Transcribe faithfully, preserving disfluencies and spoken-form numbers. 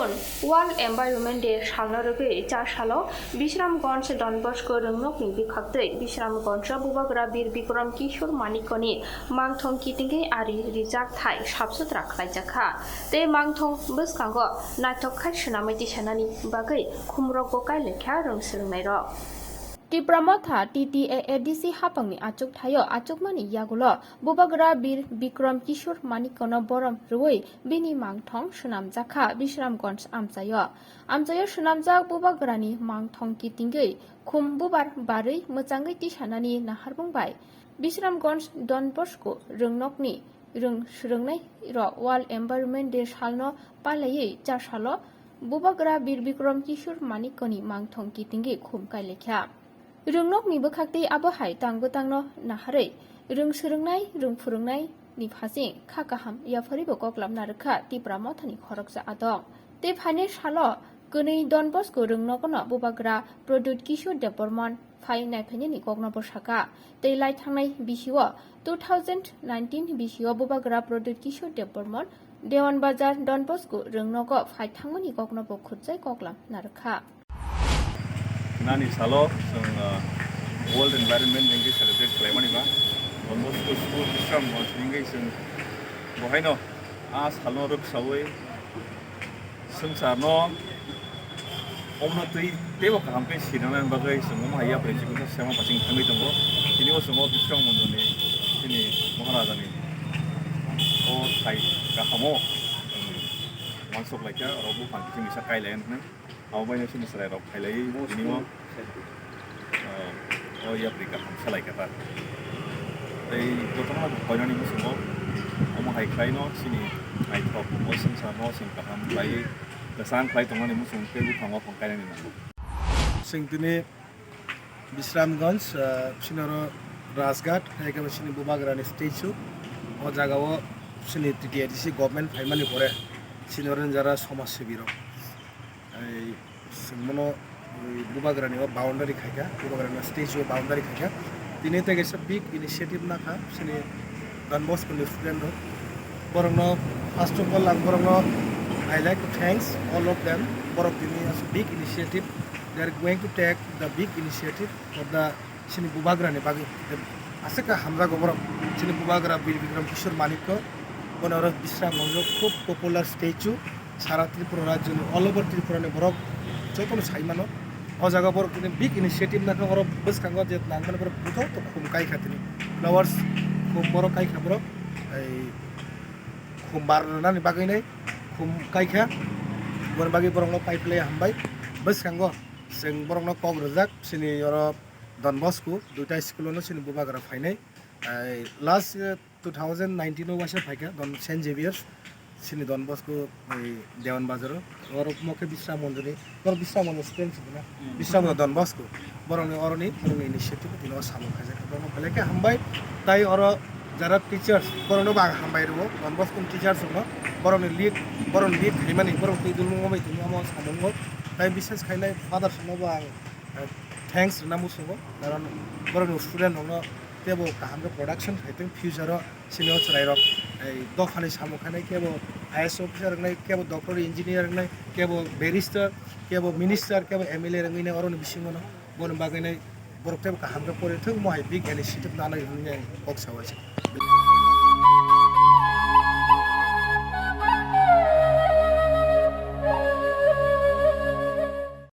World Environment Day salno rwgwi char salo Bisramganj Don Bosco rwngnokni bwkhaktwi Bisramganjo Bubagra Bir Bikram Kishore Manikyani mangthong kitingwi ari rijak thai sap sutra khlaijakha. Tei mangthong bwskango naithok khai swnamwi tisanani bagwi khumrokbo kailaikha rwng swrwngnairok. Tipra Motha T T A A D C hapangni achuk thaio achukmani yagulo Bubagra Bir Bikram Kishore Manikyano borom rwui bini mangthong swnamjakha Bisramganj amchaio. Amchaio swnamjak Bubagrani mangthong kitingwi khum bubar barwi mwchangwi tisanani naharmung bai Bisramganj Don Bosco rwngnokni rwng swrwngnairok World Environment Day salno palaiwi char salo Bubagra Bir Bikram Kishore Manikyani mangthong kitingwi khum kailaikha. Rwngnokni bwkhaktwi abo hai tang bwtangno naharwi rwng swrwngnai, rwng phwrwngnaini phasing kha kaham yapharibo koklam narwkha Tipra Mothani khoroksa adong. Tei phainai salo kwnwi Don Bosco rwngnogono Bubagra Pradyut Kishore Debbarman phai naiphainani kokno bwsaka. Tei lai thangnai bisio two thousand nineteen bisio Bubagra Pradyut Kishore Debbarman Dewan Bazar Don Bosco rwngnogo phai thangmani kokno bo khurjai koklam narwkha. Nani salo chwng, ah, World Environment Day hwnkhe celebrate khlaimani ba. Don Bosco School Bisramganj hwnkhe chwng bohaino a salno rwksaui swngcharno omno twi teibo kaham khe sinanani bagwi chwng omo hai yapri chikon sema baching thangwi tongo. Tini o chwng o Bisramganjni chini Maharajani o thai kahamo chwng uansuk laikha, oro buphang kiphilni sak kailai hwnwi. Abo baino chini chwrairok khailaiwi tini o, ah, o yapri kaham khe laikha ta. Tei jotono koinani muchungo omo hai khlaino chini naithok o swngcharno chwng kaham khlaiwi kwchang khlai tongmani muchung tei buphango phang kainani nango. Chwng tini Bisramganj, ah, chini oro Rajghat, hai khe chini Bubagrani statue. O jagao chini T T A D C government phaimani pore chini oro jara somaj sibirok. Ai, chwng bono, ui, Bubagrani o boundary khaikha, Bubagrani statue o boundary khaikha. Tini tei kaisa big initiative nakha, chini Don Bosco ni student rok. Borokno, first of all, ang borokno I like to thanks all of them. Borok tini as a big initiative, they are going to take the big initiative for the chini Bubagrani bagwi. Aswk khe hamjago borok, chini Bubagra Bir Bikram Kishore Manikya, bono oro Bisramganjo khub popular statue, sara Tripura rajyoni, all over Tripura ni borok jotono sai mano. O jaga borok tini big initiative nakha, oro bwskango je nangmani borok joto khum kaikha tini, flowers khum borok kaikha borok, ei khum bar rwnani bagwi nai khum kaikha, boni bagwi borokno pai phlai hambai. Bwskango chwng borokno kok rwjak, chini oro Don Bosco duita school-o no chini Bubagra phainai. Ai, last, eh, two thousand nineteen-o waisa phaikha Don, Saint Xavier's, chini Don Bosco, ai, Dewan Bazar-o. Oro mo khe Bisramganjoni, oro Bisramganj student sibuna. Hmm. Bisramganj Don Bosco. Borokni oroni, borokni initiative tino samung khaijak. Borokno belai khe hambai. Tai oro jara teachers, borokno bo ang hambai rwo. Don Bosco teachers rokno, borokni lead, borokni lead khaimani, borok twi dulungo bai tini omo samungo. Tai bises khainai fathers rokno bo ang eh, thanks rwna muchungo, karon borokni student rokno teibo kaham khe production khai tong, future o chini o chwrai rok, ei, dophani samung khainai, kebo I A S officer wngnai, kebo doctor, engineer wngnai, kebo barrister, kebo minister, kebo M L A wngwi nai oroni bisingo no, boni bagwi nai borok teibo kaham khe pori thung, mo hai big initiative nanai hwnwi ang kok sao se.